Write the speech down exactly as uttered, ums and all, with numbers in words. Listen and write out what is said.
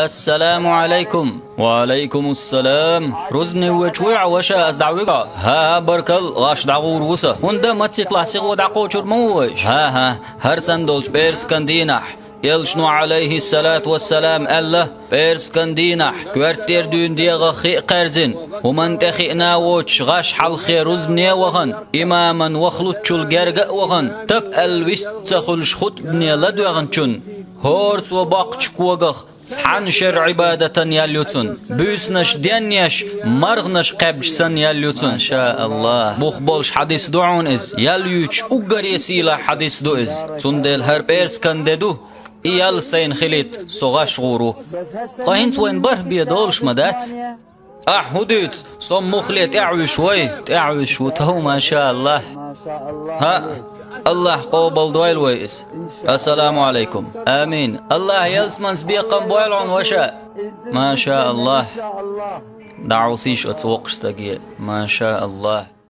Ассаламу Ӏалайкум! Ва Ӏалайкумуссалам! Рузбане воьдуш вуй хьо, ваша, ас дӀавуьгу хьо? ХӀа-хӀа, баркалла, лаш дӀагӀур ву со. ХӀунда, мацитла сихо дӀакхочур ма ву вай? ХӀа-хӀа, хӀара санна долчу пӀераскан дийнахь. Элчано, Ӏалайхиссалату вассалам, аьлла: «ПӀераскан дийнахь, коьртера дуьйна дегӀах хи а кхаьрзина, хӀуманна тӀе хиъна а воцуш, гӀаш хьалххе рузбане а вахана, имаман вахлуччул герга а вахана, тап аьлла вист ца хуьлуш хутбане ладоьгӀначунна, хӀора цо боккхучу когах цхьана шера Ӏибадатан ял ю цунна, буьйсанаш денъеш, марханаш кхаьбча санна ял ю цунна». Маша Аллах! Бух болуш хьадис ду хьуна иза, ял юьйцуш уггаре сийлахь хьадис ду иза. Цундела хӀара пӀераскан де ду, и ял сайна хилийта со гӀаш гӀур ву. Ткъа хӀинца вайна бархӀ бен долуш ма дац? Ахь хӀун дуьйцу, со муххале тӀаьхьавуьсуш вай? ТӀаьхьавуьсуш ву тхов, маша Аллах. ХӀаъ, Аллах къобалдойла вай иза. Ассаламу Ӏалайкум. Амин. Аллах ялсаманица бекхам бойла хьуна, ваша. Маша Аллах. ДӀахьовсийша оцу воккхачу стаге. Маша Аллах.